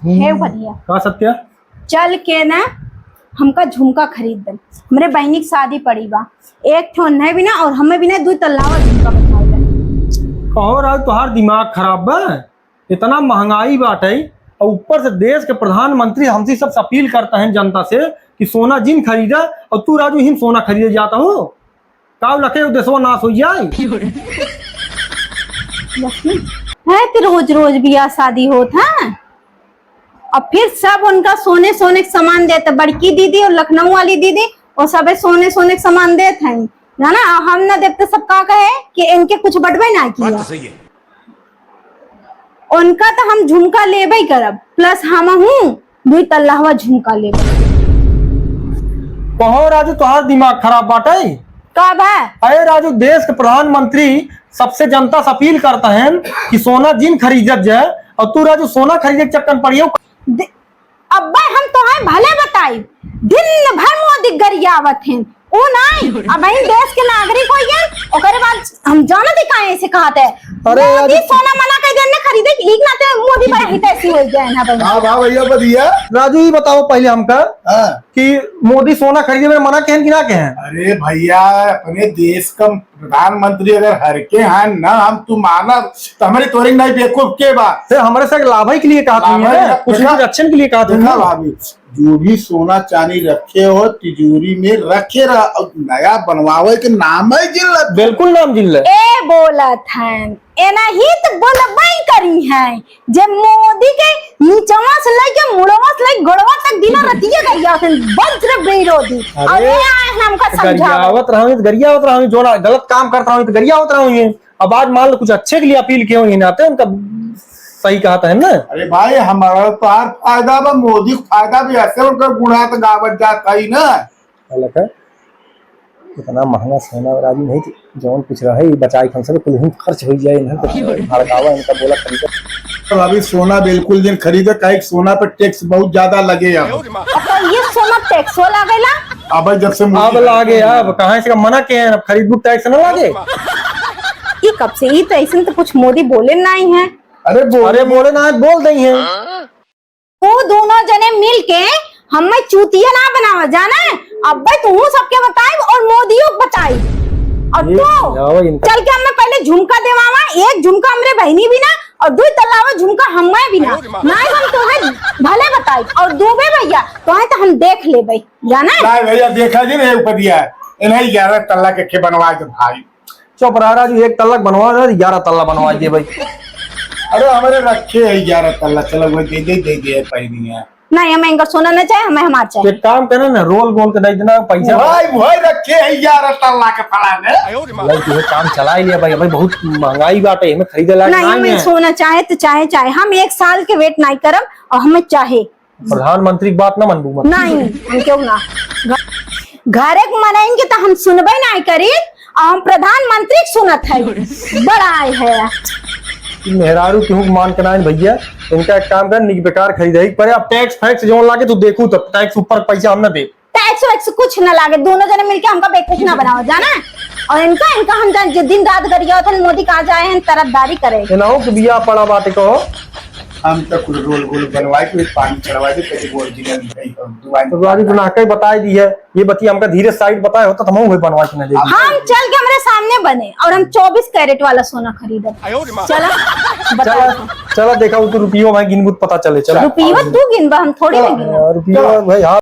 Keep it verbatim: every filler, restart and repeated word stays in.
हे भैया, का सत्या? चल के ना हमका झुमका खरीद दे। हमरे बहिनी के शादी पड़ी बा, एक ठो उन्हें भी ना और हमें भी ना, दुई तल्लावा झुमका बनवाई दे। कहो राजू, तोहार दिमाग खराब बा? इतना महंगाई बाटे और ऊपर से देश के प्रधानमंत्री हमसे सब अपील करता है जनता से कि सोना जिन खरीदा, और तू राजू हिम सोना खरीदे जाता हो। का लखे देशवा नाश हो जाए? है कि रोज रोज बियाह शादी होत है, और फिर सब उनका सोने सोने के सामान देते। बड़की दीदी और लखनऊ वाली दीदी, वो सबे सोने सोने के सामान देत हैं, जाना। और हम ना देते, सब का कहे कि इनके कुछ बटबे ना किया। बात तो सही है। उनका तो हम झुमका लेबे ही करब, प्लस हम हूँ दुई तल्लावा झुमका लेबे। कहो राजू, तोहार दिमाग खराब बाटे? का बा? अरे राजू, देश के प्रधानमंत्री सबसे जनता से अपील करता है कि सोना जिन खरीदत जाए, और तू राजू सोना खरीदे के चक्कर में पड़ी हो। दे-, अब्बे हम तोहे भले बताई, दिन भर मोदी गरियावत हैं, ऊ नाई, अब हम देश के नागरिक हो गए, ओकरे बाद हम जानत ही काहे से कहत है। अरे मोदी यार, सोना मना कर देने खरीदे, एक नाते मोदी बड़ा हितैषी हो गए हैं भाई। हाँ, हाँ भैया, बढ़िया। राजू, ये बताओ पहले हमका हाँ। कि मोदी सोना खरीदे में मना कहन कि ना कहन? अरे भैया, अपने देश का प्रधानमंत्री अगर हर के हैं ना, हम तू माना, तो हमरे तोरे नहीं बेवकूफ के बा। फिर हमरे से लाभ ही के लिए कहा था लाभ ना, है, कुछ देखा, निरीक्षण के लिए कहा था देखा ना। भाभी, जो भी सोना चांदी रखे हो, तिजोरी में रखे रह, और नया बनवावे के नाम ही जिन ले। बिल्कुल नाम जिन ले। ए बोलत हैं, ए नहीं तो बोलबई करी हैं, जे मोदी के नीचवा से लेके मुड़वा से लेके गोड़वा तक दिना रतिये गरियावत हैं, वज्र विरोधी। अरे, और ये आए हैं हमका समझावे। गरियावत रहो, गरियावत रहो, जो ना गलत काम करत रहो, तो गरियावत रहो ये। अब आज मान लो कुछ अच्छे के लिए अपील किए हुए नाते उनका सही कहा था, है ना? अरे भाई, हमारा तो हर फायदा बा, मोदी को फायदा भी ऐसे उनका गुणा तो गावत जात है ना। अलग है, इतना महंगा सोना राजू नहीं थी, जौन कुछ रहे, ये बचाई के हम सब कुल ही खर्च हो जाए, इन्हें तो भड़कावा, इनका बोला खरीदा। अब अभी सोना बिल्कुल जिन खरीदे, काहे कि सोना पे टैक्स बहुत ज्यादा लगे अब। अच्छा, ये सोना टैक्सो लागेला? अब जब से मोदी अब लागे, अब कहाँ से मना के हैं, अब खरीदबू टैक्स ना लागे। ये कब से? ये तो ऐसे तो कुछ मोदी बोले नहीं है। अरे बोले अरे बोले ना, बोल दई है। तू दोनों जने मिल के हमें चूतिया ना बनावा, जाना है? अब्बे तू सबके बताई और मोदियों को बताई। और ये तू जाओ इनका। चल के हमें पहले झुमका देवावा, एक झुमका हमरे बहिनी भी ना और दुई तल्लावा झुमका हमें भी ना। अरे माँ। नहीं हम तुम्हें भले बताई और दूबे भैया, तुम्हें तो हम देख लेबे, जाना है? नहीं भैया, देखा जी नहीं ऊपर दिया है, इन्हें ग्यारह तल्ला के, के बनवा दे भाई। चुप रह राजू, एक तल्ला बनवा दे, ग्यारह तल्ला बनवा दे भाई। अरे हमारे रखे है ग्यारह तल्ला, चलो वो दे दे, दे दे, पहनी है। नहीं, हमें इनका सोना नहीं चाहिए, हमें हमार चाहिए। एक काम करे ना, रोल बोल के दे देना पैसा। भाई, भाई रखे है ग्यारह तल्ला के पड़ा ने। भाई, तू काम चला ही लिया भाई, भाई बहुत महंगाई बाटे, हमें खरीदे लायक नहीं, नहीं हमें है। सोना चाहे तो चाहे, चाहे हम एक साल के वेट नहीं करब और हमें चाहे। प्रधानमंत्री की बात ना मनबू मत। नहीं, हम क्यों ना। घ-, घरे के मनइन के तो हम सुनबे नहीं करी, और हम प्रधानमंत्री के सुनत है। बड़ा आए है। ई मेहरारू केहू के मान के ना भैया, इनका एक काम कर, निक बेकार खरीदे ही पड़े। अब टैक्स फैक्स जौन लागे तू देखू, तब टैक्स ऊपर पैसा हम ना दे। टैक्स वैक्स कुछ ना लागे, दोनों जने मिलके हमका बेवकूफ ना बनाओ, जाना है? और इनका, इनका हम जान, जे दिन रात गरियावत हन, मोदी कहाँ जाए हैं, तरफदारी करे। इनहू के बिया पड़ा बाटे कहो। हम तो कुल रोल गोल बनवाए के पानी चढ़वाए दे, कहीं original नहीं, हम दुआई तो बाजी गुनाह कई बताई दी है, ये बतिया हमका धीरे साइड बताए होता तो हम वही बनवा के ना देती। हम चल के हमरे सामने बने और हम चौबीस कैरेट वाला सोना खरीदब। चला, बता। चला, चला देखा, वो तो रुपयो भाई गिनबुत पता चले, चला। रुपयो तू गिनबा, हम थोड़ी ना गिनब। रुपयो भाई, हाँ।